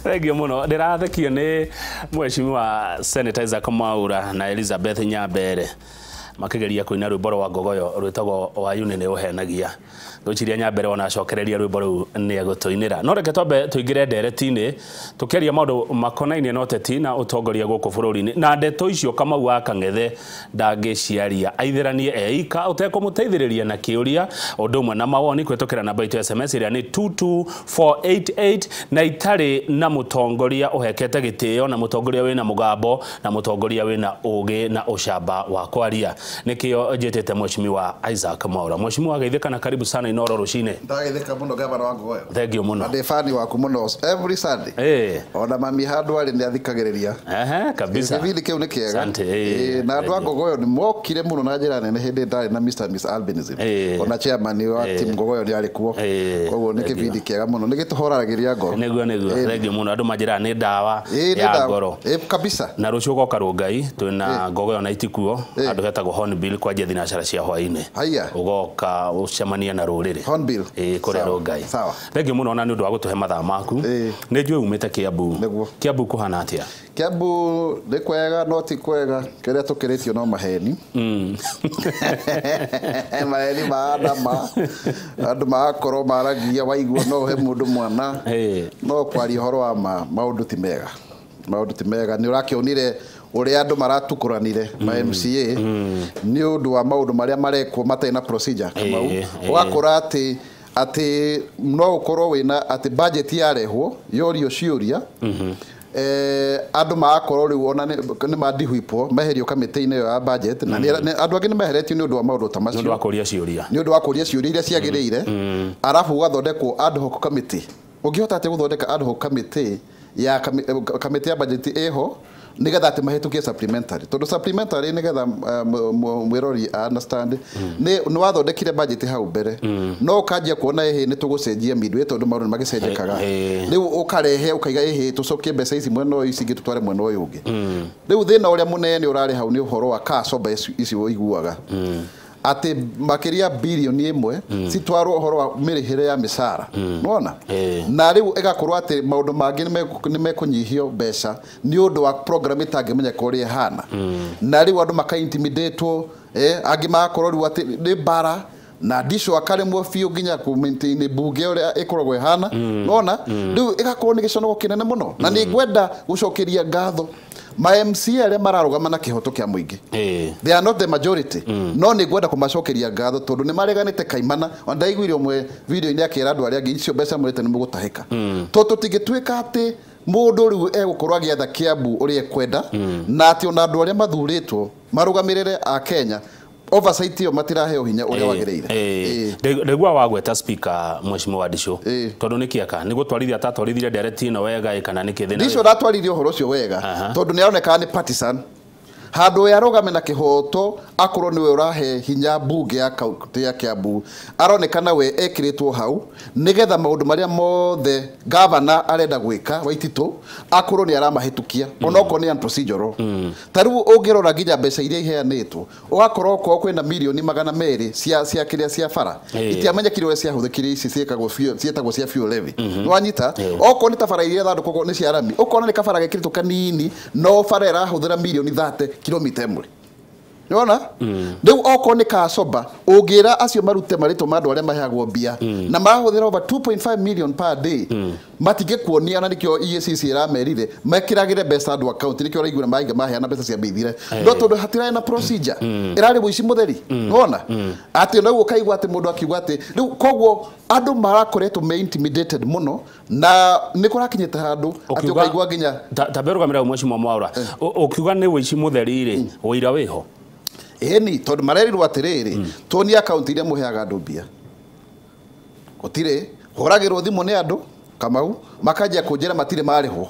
Thengio muno. Ndĩrathekio nĩ Mheshimiwa Senator Isaac Mwaura na Elizabeth Nyambere makigeria kuina rwimbo rwa Ngogoyo rwitagwo Wayuni nĩ ũhenagia. Ngwĩciria Nyambere ona acokereria rwimbo rũu nĩ egũtũinĩra. No reke twambe tũingĩre ndereti-inĩ tũkĩaria maũndũ makonainie na ũteti na ũtongoria gũkũ bũrũri-inĩ. Na ndeto icio Kamau wa Kang'ethe ndangĩciaria aithĩranie eika ũtekũmũteithĩrĩria na kĩũria ũndũ ũmwe na mawoni kũhĩtũkĩra namba itũ ya SMS ĩrĩa nĩ 22488 na itarĩ na mũtongoria ũhekete gĩtĩo na mũtongoria wĩna mũgambo na mũtongoria wĩna ũgĩ na ũcamba wa kwaria. Nĩkĩo njĩtĩte Mheshimiwa Isaac Mwaura. Mheshimiwa geithĩka na karibu sana Inooro rũcinĩ. Ndageithĩka mũno gavana wa Ngogoyo. Thank you mũno. Ndĩ fani waku mũno every Sunday. Ona mami handũ arĩ nĩ athikagĩrĩria. Ehe, kabisa. Kĩbindi kĩu nĩ kĩega. Asante. Na andũ a Ngogoyo nĩ mokire mũno na njĩra nene hĩndĩ ndarĩ na Mr. and Miss Albinism. Ona chairman wa team Ngogoyo nĩ arĩ kuo. Koguo nĩ kĩbindi kĩega mũno. Nĩ gĩtũhoragĩria ngoro. Nĩguo nĩguo. Thank you mũno. Andũ manjĩraga nĩ ndawa ya ngoro. Kabisa. Na rũciũ ũgoka Rũngai twĩna Ngogoyo na Itikuo andũ hetagwo Hornbill kwanjia thinacara cia hwainĩ. Ũgoka ũcemanie na rũrĩrĩ. Hornbill. Kũrĩa Rũngai. Sawa. Thank you mũno na nĩ ũndũ wa gũtũhe mathaa maku. Nĩ njũĩ umĩte Kiambu. Kiambu kũhana atĩa? Kiambu nĩ kwega no ti kwega. Kĩrĩa tũkĩrĩtio no maheni. Maheni ma andama. Andũ magakorwo maragia waigua no ũhe mũndũ mwana. No kwaria ũhoro wa ma maũndũ ti mega. Maũndũ ti mega. Nĩ ũrakĩonire ũrĩa andũ maratukũranire ma MCA nĩ ũndũ wa maũndũ marĩa marekwo matarĩ na procedure Kamau. Ũgakora atĩ no ũkorwo wĩna atĩ budget yarehwo yorio ciũria andũ magakorwo rĩu ona nĩ mandihwipwo meherio kamĩtĩ-inĩ ĩyo ya budget na andũ angĩ nĩ meheretio nĩ ũndũ wa maũndũ ta macio. Nĩ ũndũ wa kũria ciũria. Nĩ ũndũ wa kũria ciũria iria ciagĩrĩire. Arabu gũgathondekwo ad hoc committee. Ũngĩhota atĩa gũthondeka ad hoc committee ya kamĩtĩ ya budget ĩho nigetha atĩ mahĩtũkie supplementary tondũ supplementary nigetha mwĩrori understand nĩ wathondekire budget hau mbere no ũkanjia kuona ĩhĩ nĩ tũgũcenjia midway tondũ maũndũ nĩ magĩcenjekaga rĩu ũkarehe ũkaiga ĩhĩ tũcokie mbeca ici mwena ũyũ ici ingĩ tũtware mwena ũyũ ũngĩ. Rĩu thĩna ũrĩa mũnene ũrarĩ hau nĩ ũhoro wa kacoba ici ũiguaga atĩ makĩria bilioni 1 citwarwo ũhoro wa mĩrĩhĩre ya mĩcara. Nĩwona? Na rĩu ĩgakorwo atĩ maũndũ mangĩ nĩ mekũnyihio mbeca nĩ ũndũ wa program ĩtangĩmenyeka ũrĩa ĩhana. Na rĩu andũ maka-intimidatwo, angĩ magakorwo rĩu atĩ nĩ mbara na ndico akaremwo biũ nginya kũ maintain bunge ũrĩa ĩkoragwo ĩhana. Nĩwona? Rĩu ĩgakorwo nĩ gĩconoko kĩnene mũno. Na nĩ ngwenda gũcokeria ngatho ma MCA arĩa mararũgama na kĩhoto kĩa mũingĩ. They are not the majority. No nĩ ngwenda kũmacokeria ngatho tondũ nĩ mareganĩte kaimana. Ona ndaiguire ũmwe video-inĩ akĩra andũ arĩa angĩ icio mbeca mũrĩte nĩ mũgũtahĩka. Tondũ tũtingĩtuĩka atĩ mũndũ rĩu egũkorwo agĩatha Kiambu ũrĩa ekwenda na atĩ ona andũ arĩa mathurĩtwo marũgamĩrĩre a Kenya oversight ĩyo matiraheo hinya ũrĩa wagĩrĩire. Ndaigua wagweta speaker Mheshimiwa Ndichu tondũ nĩ kĩaka nĩ gũtwarithia atatwarithirie ndereti ĩno wega kana nĩ kĩ thĩna? Ndichu ndatwaririe ũhoro ũcio wega tondũ nĩ aronekaga nĩ partisan. Handũ ya arũgame na kĩhoto akorwo nĩwe ũrahe hinya bunge ya kaunti ya Kiambu aronekana we ekĩrĩtwo hau nĩgetha maũndũ marĩa mothe gavana arenda gwĩka Waititũ akorwo nĩ aramahĩtũkia onokorwo nĩ unprocedural. Ta rĩu ũngĩrora nginya mbeca iria iheanĩtwo ũgakorwo okorwo kwĩna mirioni 200 cia kĩrĩa cia bara itiamenyekire ũrĩa ciahũthĩkire ici ciĩkagwo ciĩtagwo cia fuel levy. Nĩwanyita? Okorwo nĩ ta bara iria thandũkagwo nĩ cia rami ũkona nĩ kabara gekĩrĩtwo kanini no bara ĩrahũthĩra mirioni 30 kilomita ĩmwe. Nĩwona? Rĩu okorwo nĩ kacoba ũngĩra acio marute marĩtwa ma andũ arĩa maheagwo mbia na marahũthĩra over 2.5 million per day matingĩkuonia na nĩkĩo EACC ĩramerire mekĩragĩre mbeca andũ account nĩkĩo ũraigua mahinga maheana mbeca cia mbeithire no tondũ hatirarĩ na procedure ĩrarĩ ũici mũtheri. Nĩwona? Atĩ no ũkaigua atĩ mũndũ akiuga atĩ rĩu koguo andũ marakoretwo me intimidated mũno na nĩ kũrakinyĩte handũ atĩ ũkaigua nginya ta mbere Mheshimiwa Mwaura ũkiuga nĩ ũici mũtheri rĩ ũira wĩho? Ĩni tondũ marerirwo atĩrĩrĩ tuonie account iria mũheaga andũ mbia gũtirĩ hũragĩrwo thimũ nĩ andũ Kamau makanjia kũnjĩra matirĩ marĩhwo.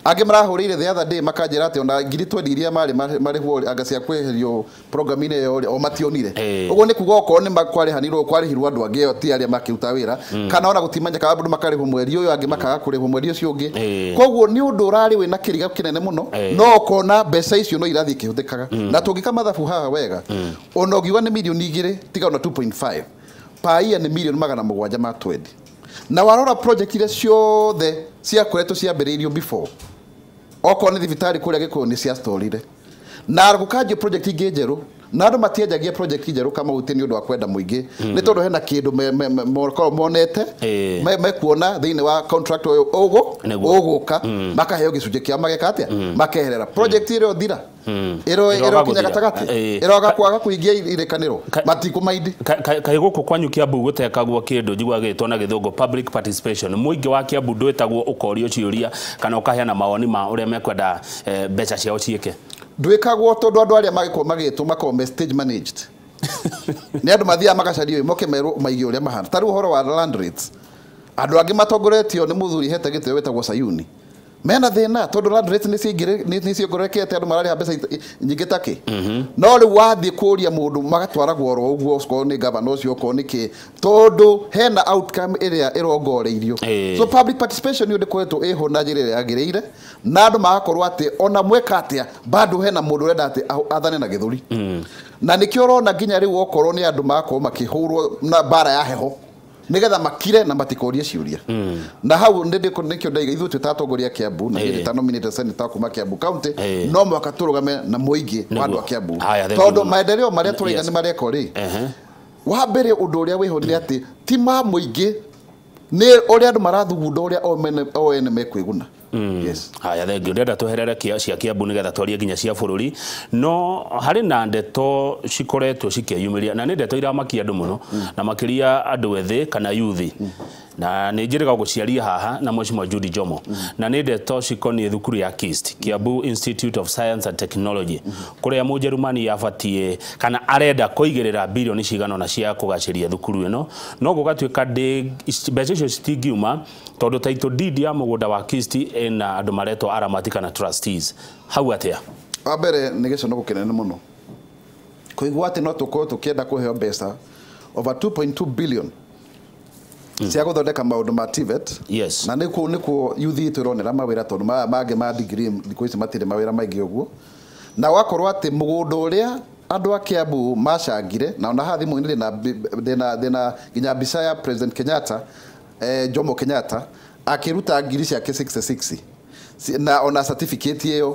Angĩ marahũrĩire the other day makanjĩra atĩ ona 20,000 iria marĩ marĩhwo anga cia kweherio program-inĩ ĩyo o mationire. Ũguo nĩ kuga okorwo nĩ kwarĩhanirwo kwarĩhirwo andũ angĩ ti arĩa makĩruta wĩra kana ona gũtimenyeka andũ makarĩhwo mweri ũyũ angĩ makaga kũrĩhwo mweri ũcio ũngĩ. Koguo nĩ ũndũ ũrarĩ wĩna kĩriga kĩnene mũno no ũkona mbeca icio no irathiĩ ikĩhũthĩkaga. Na tũngĩka mathabu haha wega ona ũngiuga nĩ mirioni 2 tiga ona 2.5 per year nĩ mirioni 720. Na warora project iria ciothe ciakoretwo ciambĩrĩirio before, okorwo nĩ thibitarĩ kũrĩa Gĩkũyũ nĩ ciastorire, na gũkanjio project ingĩ njerũ, na andũ matienjagia project njerũ Kamau nĩ ũndũ wa kwenda mũingĩ, nĩ tondũ hena kĩndũ monete mekuona thĩinĩ wa contract ũyũ ũgũka, makaheo gĩcunjĩ kĩao, mageka atĩa, makeherera project ĩrĩa thira ĩrokinya gatagatĩ, ĩroga kwaga kũingia irĩkanĩro, matikũmaindi. Kaĩ gũkũ kwanyu Kiambu gũtekagwo kĩndũ njiguaga gĩgĩtwo na gĩthũngũ public participation? Mũingĩ wa Kiambu ndwĩtagwo ũkorio ciũria kana ũkaheana mawoni ma ũrĩa mekwenda mbeca ciao ciĩke? Ndwĩkagwo tondũ andũ arĩa magĩkorwo magĩtwo makorwo me stage managed. Nĩ andũ mathiaga magacario moke merwo maige ũrĩa mahana. Ta rĩu ũhoro wa land rates, andũ angĩ matongoretio nĩ mũthuri hete gĩtĩo wĩtagwo Sayuni mena thĩna tondũ land rates nĩ ciongererekete, andũ mararĩha mbeca nyingĩ takĩ. No rĩu wathiĩ kũria mũndũ magatwaragwo oro ũguo, okorwo nĩ gavana ũcio, okorwo nĩ kĩ, tondũ hena outcome ĩrĩa ĩrongoreirio. So public participation nĩ ndĩkoretwo ĩho na njĩra ĩrĩa yagĩrĩire, na andũ magakorwo atĩ ona mweka atĩa bado hena mũndũ ũrenda atĩ athane na gĩthũri. Na nĩkĩo ũrona nginya rĩu okorwo nĩ andũ magakorwo makĩhũrwo na mbara ya heho nigetha makire na matikorie ciuria. Na hau nĩkĩo ndaiga ithuĩ twĩ ta atongoria Kiambu, na niĩ ta nominated senator kuma Kiambu County, no mũhaka tũrũgame na mũingĩ wa andũ a Kiambu, tondũ maendeleo marĩa tũraiga nĩ mareko rĩ. Wa mbere ũndũ ũrĩa wĩho nĩ atĩ ti ma mũingĩ, nĩ ũrĩa andũ marathugunda ũrĩa o ene mekwĩguna. Yes. Haya, thengio. Ndĩrenda tweherere cia Kiambu nĩgetha twarie nginya cia bũrũri. No harĩ na ndeto cikoretwo cikĩyumĩria, na nĩ ndeto iramakia andũ mũno, na makĩria andũ ethĩ kana yuthi. Na nĩ njĩrĩga gũciaria haha na Mheshimiwa Judy Jomo. Na nĩ ndeto cikoniĩ thukuru ya KIST, Kiambu Institute of Science and Technology, kũrĩa Mũjerumani yabatiĩ kana arenda kũigĩrĩra bilioni cigana ũna cia kũgacĩria thukuru ĩno, no gũgatuĩka mbeca icio citingiuma tondũ title deed ya mũgũnda wa KIST ĩna andũ maretwo aramati kana trustees. Hau atĩa? Wa mbere nĩ gĩconoko kĩnene mũno kũigua atĩ no tũkorwo tũkĩenda kũheo mbeca over 2.2 billion cia gũthondeka maũndũ ma TVET. Yes. Na nĩkuo youth itũ ĩronera mawĩra, tondũ maya mangĩ ma degree thikũ ici matirĩ mawĩra maingĩ ũguo. Na wakorwo atĩ mũgũnda ũrĩa andũ a Kiambu macangire, na ona haha thimũ-inĩ ndĩna nginya mbica ya President Kenyatta, Jomo Kenyatta akĩruta ngiri ciake 66 na ona certificate ĩyo,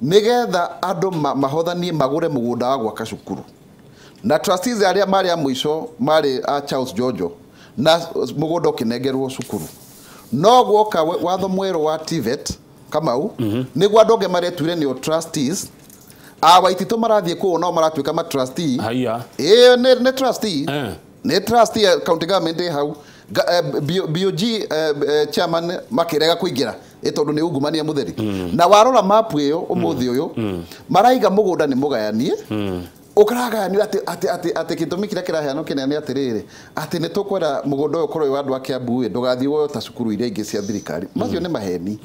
nĩgetha andũ mahothanie magũre mũgũnda wa gwaka cukuru. Na trustees arĩa marĩ a mũico marĩ a Charles Jojo, na mũgũnda ũkĩnengerwo cukuru. No guoka watho mwerũ wa TVET Kamau, nĩguo andũ angĩ maretuire nĩo trustees. A Waititũ marathiĩ kũu nao maratuĩka ma trustee. Haya. Ĩĩ, nĩ trustee. Nĩ trustee county government ĩ hau. BOG chairman makĩrega kũingĩra tondũ nĩ ungumania mũtheri. Na warora mapu ĩyo ũmũthĩ ũyũ, maraiga mũgũnda nĩ mũgayanie. Ũkaragayanio atĩ gĩtũmi kĩrĩa kĩraheanwo kĩnene nĩ atĩrĩrĩ, atĩ nĩ tũkwenda mũgũnda ũyũ ũkorwo wĩ wa andũ a Kiambu ĩ, ndũgathiĩ woyo ta cukuru iria ingĩ cia thirikari. Macio nĩ maheni.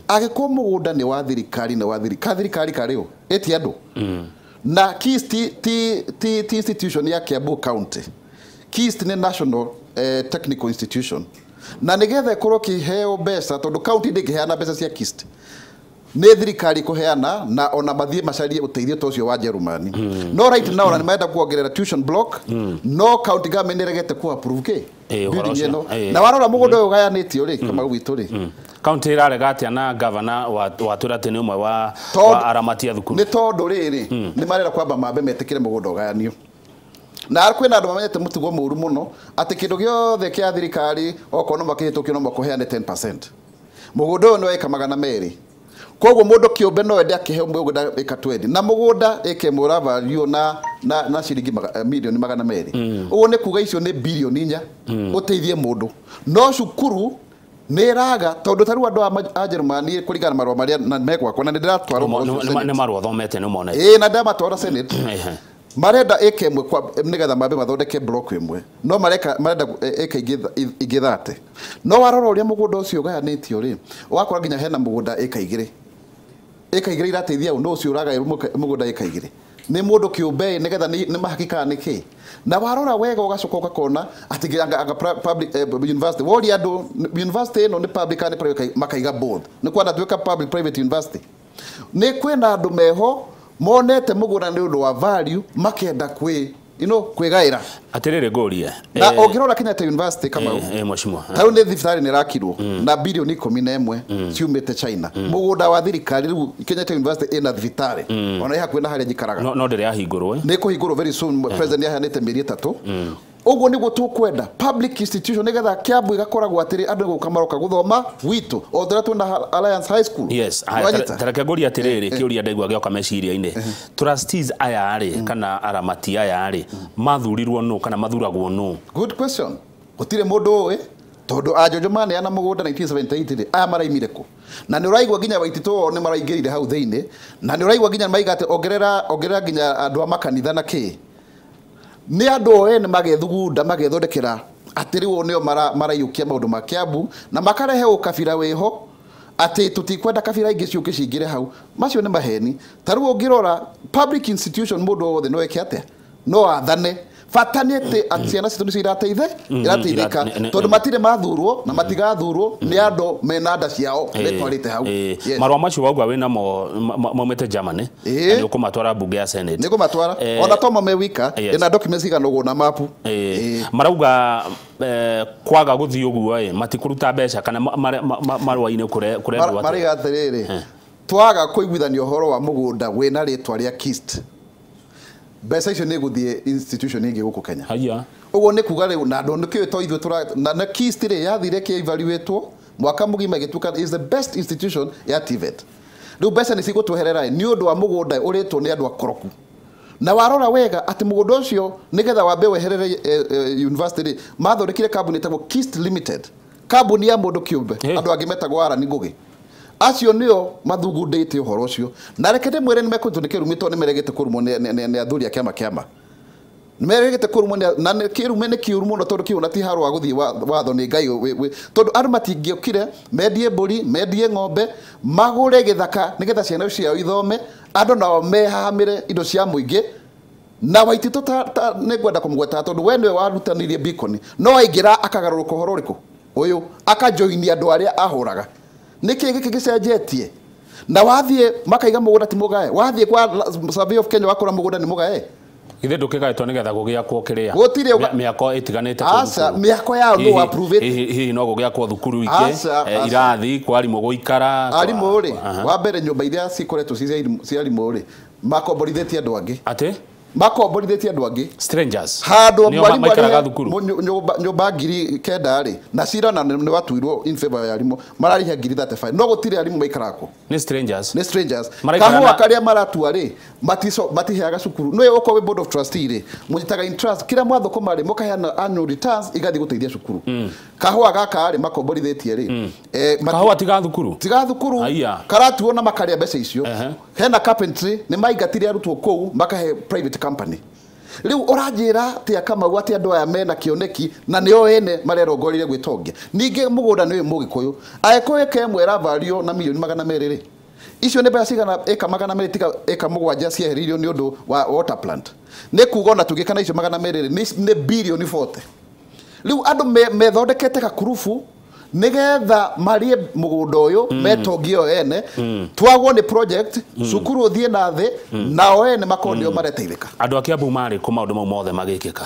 Angĩkorwo mũgũnda nĩ wa thirikari, nĩ wa thirikari, thirikari karĩ ũ ĩti andũ. Na KIST ti institution ya Kiambu County. KIST nĩ national technical institution, na nĩgetha ĩkorwo kĩheo mbeca, tondũ county ndĩngĩheana mbeca cia KIST, nĩ thirikari kũheana, na ona mathiĩ macarie ũteithio ta ũcio wa Jerumani. No right now ona nĩ marenda kuongerera tuition block, no county government nĩ ĩregete ku approve kĩ building ĩno. Na warora mũgũnda ũyũ ũgayanĩtio rĩ, Kamau witũ rĩ, County ĩrarega atĩa na gavana watwĩra atĩ nĩ ũmwe wa aramati a thukuru? Nĩ tondũ rĩrĩ, nĩ marenda kwamba mambe metĩkĩre mũgũnda ũgayanio. Na kwĩna andũ mamenyete mũtugo mũũru mũno atĩ kĩndũ gĩothe kĩa thirikari okorwo no makĩhĩtũkio no makũheane 10%. Mũgũnda ũyũ nĩ wa ĩka 200. Koguo mũndũ kĩũmbe no ende akĩheo mũgũnda ĩka 20, na mũgũnda ĩka ĩmwe ũravalue na ciringi milioni 200. Ũguo nĩ kuga icio nĩ bilioni 4 ũteithie mũndũ. No cukuru nĩ ĩraga tondũ ta rĩu andũ a Jerumani kũringana na marũa marĩa na megwakwa, na nĩ ndĩratwara ũhoro ũcio Senate. Nĩ marũa thomete nĩ monete. Ĩĩ, na ndamatwara Senate. Marenda ĩka ĩmwe nĩgetha mambe mathondeke block ĩmwe, no marenda ĩka ingĩ 30. No warora ũrĩa mũgũnda ũcio ũgayanĩtio rĩ, ũgakora nginya hena mũgũnda ĩka igĩrĩ. Ĩka igĩrĩ irateithia ũndũ ũcio ũragaĩrwo mũgũnda ĩka igĩrĩ. Nĩ mũndũ kĩũmbe nĩgetha nĩ mahakika nĩ kĩ. Na warora wega ũgacoka ũgakona atĩ anga public university, woria andũ university ĩno nĩ public kana nĩ private, makaiga both. Nĩ kwenda tuĩka public private university. Nĩ kwĩna andũ meho monete mũgũnda nĩ ũndũ wa value makenda kwĩ you know kwĩgaĩra. Atĩrĩrĩ ngũrie, na ũngĩrora Kenyatta University Kamau, mheshimiwa, ta rĩu nĩ thibitarĩ nĩ ĩrakirwo na bilioni 11 ciumĩte China, mũgũnda wa thirikari. Rĩu Kenyatta University ĩna thibitarĩ ona ĩ hakuhĩ na harĩa njikaraga. No ndĩrĩ yahingũrwo. Nĩ kũhingũrwo very soon, president nĩaheanĩte mĩeri 3. Ũguo nĩguo tũkwenda public institution, nĩgetha Kiambu ĩgakoragwo atĩrĩ andũ gũka maroka gũthoma gwitũ, o ta ũrĩa twĩna Alliance High School. Yes, Wanyita? Tareke ngũrie atĩrĩrĩ, kĩũria ndaigua gĩoka meciria-inĩ. Trustees aya rĩ, kana aramati aya rĩ, mathurirwo nũ kana mathuragwo nũ? Good question. Gũtirĩ mũndũ ũĩ, tondũ Ajonjo maneana mũgũnda 1978 rĩ, aya maraimire kũ? Na nĩ ũraigua nginya Waititũ o nĩ maraingĩrire hau thĩinĩ, na nĩ ũraigua nginya maiga atĩ ongerera ongerera nginya andũ a makanitha na kĩ. Nĩ andũ o ene magethugunda magethondekera atĩ rĩu nĩo maraiyũkia maũndũ ma Kiambu na makarehe ũkabira wĩho, atĩ tũtikwenda kabira ingĩ ciũke cingĩre hau. Macio nĩ maheni. Ta rĩu ũngĩrora public institution, mũndũ o wothe no eke atĩa, no athane, bata nĩ atĩ ciana citũ nĩcio irateithĩka, tondũ matirĩ mathurwo na matigathurwo nĩ andũ mena nda ciao metwarĩte hau. Yes. Marũa macio wauga wĩnamo maumĩte Germany, Ĩĩ. na nĩ ũkũmatwara mbunge ya Senate. Nĩ ngũmatwara. Ona tomo me wika, ĩna documents igana ũguo na mapu. Marauga kwaga gũthiĩ ũguo ĩ matikũruta mbeca kana marũa-inĩ kũrendwo atĩa? Maraiga atĩrĩrĩ, twaga kũiguithania ũhoro wa mũgũnda wĩna rĩtwa rĩa KIST, mbeca icio nĩ gũthiĩ institution ĩngĩ gũkũ Kenya. Haya. Ũguo nĩ kuga rĩu na andũ nĩkĩo to ithuĩ tũra na KIST rĩ yathire kĩ evaluatwo mwaka mũgima ĩgĩtuĩka is the best institution ya TVET. Rĩu mbeca nĩ cigũtweherera nĩ ũndũ wa mũgũnda ũrĩtwo nĩ andũ akoroku, na warora wega atĩ mũgũnda ũcio nĩgetha wambe weherere university rĩ, mathondekire kambuni ĩtagwo KIST Limited, kambuni ya mũndũ kĩũmbe. Andũ angĩ metagwo Arani Ngũgĩ, acio nĩo mathugundĩte ũhoro ũcio. Na reke ndĩmwĩre nĩ mekũnyitwo nĩ kĩrumi, tondũ nĩ meregete kũrumwo nĩ athuri a kĩama kĩama, nĩ meregete kũrumwo na kĩrume nĩ kĩũru mũno, tondũ kĩu na ti haro wa gũthiĩ watho nĩ Ngai tondũ andũ matingĩokire mendie mbũri, mendie ng'ombe, magũre gĩthaka nĩgetha ciana ciao ithome, andũ nao mehahamĩre indo cia mũingĩ. Na Waititũ ta nĩ ngwenda kũmũgweta, tondũ we nĩwe warutanirie Beacon, no aingĩra akagarũrũka ũhoro ũrĩkũ ũyũ, akajoini andũ arĩa ahũraga. Nĩkĩ gĩkĩ gĩcenjetie? Na wathiĩ makaiga mũgũnda ti mũgae, wathiĩ kwa Survey of Kenya wakora mũgũnda nĩ mũgae. Githĩ ndũkĩgaĩtwo nĩgetha gũgĩakwo kĩrĩa? Gũtirĩ Mĩako ĩtiganĩte kũu Aca, thukuru. mĩako yao no approve it. Hihi no gũgĩakwo thukuru ingĩ, Aca, aca. irathi kwa arimũ gũikara Arimũ rĩ, wa mbere nyũmba iria cikoretwo ci cia arimũ rĩ, makomborithĩtie andũ angĩ. Atĩ? Makomborithĩtie andũ angĩ. Strangers. Handũ Nĩo mwarimũ maikaraga arĩhe thukuru. nyũmba 9,000 rĩ, na cira na nĩ watuirwo in favor ya arimũ, mararĩha 35,000, no gũtirĩ arimũ maikaraga kuo. Nĩ strangers. Nĩ strangers. Maraikara Kahũa karĩa maratua rĩ, matiheaga cukuru. Nĩwe ũkorwo wĩ board of trustee rĩ, mũnyitaga in trust kĩrĩa mwathũkũma rĩ, mũkaheana annual returns igathiĩ gũteithia cukuru. Kahũa gaka rĩ, makomborithĩtie rĩ, Kahũa tiga thukuru. Tiga thukuru. Aya. Karatuo na makarĩa mbeca icio. Hena carpentry nĩ maingatire arutwo kũu makahe private company. Rĩu ũranjĩra atĩa Kamau atĩ andũ aya mena kĩoneki na nĩo ene marerongoreire gwĩtongia? Ningĩ mũgũnda nĩ ũyũ mũgĩkũyũ, angĩkorwo ĩka ĩmwe ĩravario na milioni 200 rĩ, icio nĩ mbeca cigana ĩka 200 tiga ĩka 7 cieheririo nĩ ũndũ wa water plant? Nĩ kuga ona tũngĩka na icio 200 rĩ, nĩ bilioni 40. Rĩu andũ methondekete gakurubu nĩgetha marĩe mũgũnda ũyũ, metongie o ene, twagwo nĩ project cukuru ũthiĩ na thĩ, nao ene makorwo nĩo mareteithĩka. Andũ a Kiambu marĩ kũ maũndũ mau mothe magĩkĩka?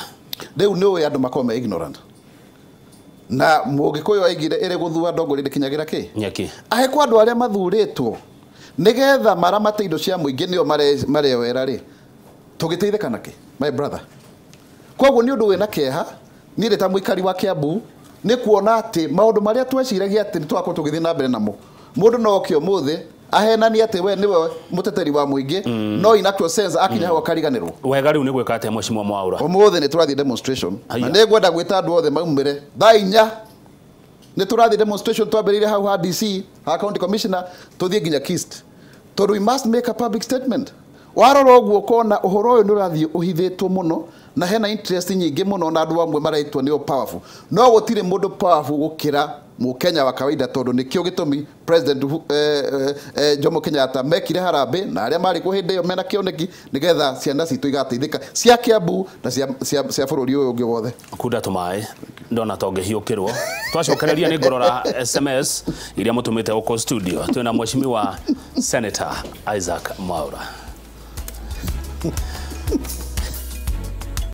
Rĩu nĩ ũĩ andũ makorwo me ignorant, na mũgĩkũyũ aigire ĩrĩ gũthua ndongoria ndĩkinyagĩra kĩ Nyeki. Angĩkorwo andũ arĩa mathurĩtwo nĩgetha maramate indo cia mũingĩ nĩo mareoera rĩ, tũgĩteithĩka nakĩ, my brother? Koguo nĩ ũndũ wĩna kĩeha niĩ ndĩ ta mũikari wa Kiambu nĩ kuona atĩ maũndũ marĩa tweciragia atĩ nĩ tũgakorwo tũgĩthiĩ na mbere namo, mũndũ no oke ũmũthĩ ahenanie atĩ we nĩwe mũteteri wa mũingĩ, no in actual sense akinya hau akariganĩrwo. Wega rĩu nĩ gwĩka atĩa, mheshimiwa Mwaura? Ũmũthĩ nĩ tũrathiĩ demonstration, na Haiya. nĩ ngwenda gwĩta andũ othe maumĩre thaa 4. Nĩ tũrathiĩ demonstration, twambĩrĩire hau ha DC, ha county commissioner, tũthiĩ nginya KIST, tondũ we must make a public statement. Warora ũguo ũkona ũhoro ũyũ nĩ ũrathiĩ ũhithĩtwo mũno, na hena interest nyingĩ mũno, na andũ amwe maraitwo nĩo powerful, no gũtirĩ mũndũ powerful gũkĩra mũkenya wa kawaida, tondũ nĩkĩo gĩtũmi President Jomo Kenyatta mekire harambĩ na arĩa marĩ kuo hĩndĩ ĩyo mena kĩoneki nĩgetha ciana citũ igateithĩka cia Kiambu na cia bũrũri ũyũ ũngĩ wothe. Kunda tũmaĩ ndona ta ũngĩhiũkĩrwo. Twacokereria nĩ ngũrora SMS iria mũtũmĩte gũkũ studio. Twĩna mheshimiwa Senator Isaac Mwaura.